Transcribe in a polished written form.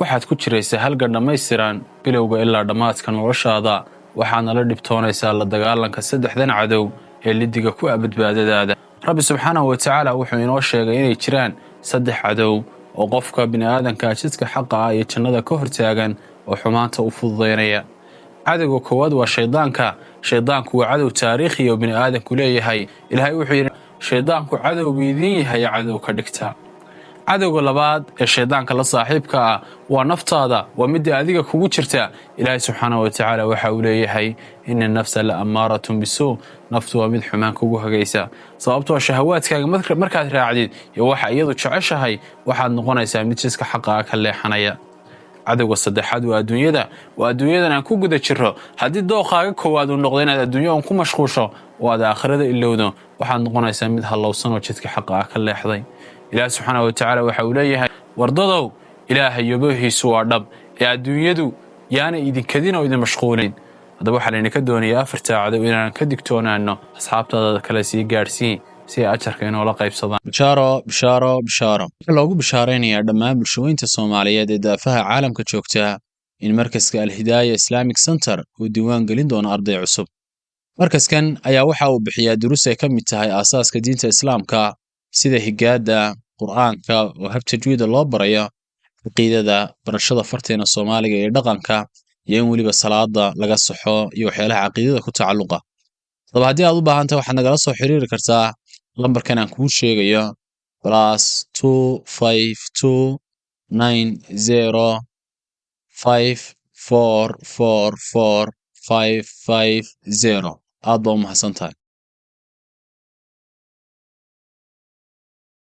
Waxaad ku jiraysaa halgan dhammaystiran bilowga ilaa dhammaadka noloshaada, waxaadna la dhibtoonaysaa la dagaalanka saddexdan cadow ee lidiga ku ah badbaadadaada. Rabbi subxaanahu wa tacaala wuxuu inoo sheegay inay jiraan saddex cadow oo qofka bini'aadanka jidka xaqa ah iyo jannada ka hortaagan oo xumaanta u fududaynaya. Cadowga koowaad waa shaydaanka. Shaydaanku waa cadow taariikhi oo bini'aadanku leeyahay. Ilaahay wuxuu yidhi: "Shaydaanku cadow buu idiin yahay, cadow ka dhigta." Cadowga labaad ee shaydaanka la saaxiibka ah waa naftaada, waa midda adiga kugu jirta. Ilaahay subxaanahu wa tacaala waxa uu leeyahay: "إن النفس لأمارة بالسوء." Naftu waa mid xumaan kugu hagaysa, sababtoo shahawaadkaaga markaad raacdid iyo waxa iyadu jeceshahay, waxaad noqonaysaa mid jidka xaqa ah ka leexanaya. Cadowga saddexaad waa adduunyada, waa adduunyadan aan ku guda jiro. Haddii dooqaaga koowaad uu noqdo inaad adduunyo un ku mashquusho oo aad aakhirada ilowdo, waxaad noqonaysaa mid hallowsan oo jidka xaqa ah ka leexday. Ilaah subxaana wa tacaala waxa uu leeyahay: "Wardadow, Ilaahay yaboohiisu waa dhab, ee adduunyadu yaana idinkadin oo idin mashquulin." Haddaba waxaa laydinka doonayaa afartaa cadow inaan ka digtoonaano. Asxaabtaada kale sii gaadhsiin si ay ajarka inoola qaybsadaan. Bishaaro, bishaaro, bishaaro! Waxaa loogu bishaaraynayaa dhammaan bulshooyinka Soomaaliyeed ee daafaha caalamka joogta in markaska Alhidaaya Islamic Center uu diiwaan gelin doono arday cusub. Markaskan ayaa waxa uu bixiyaa duruus ay ka mid tahay aasaaska diinta Islaamka, sida higaada Qur'aanka oo hab tajwiida loo barayo, caqiidada, barashada farteena Soomaaliga iyo dhaqanka, iyo in weliba salaada laga saxo iyo waxyaalaha caqiidada ku tacalluqa. Haddaba haddii aad u baahan tahay, waxaad nagala soo xiriiri kartaa lambarkan aan kuu sheegayo: +252 905 444 550. Aad baa u mahadsan tahay.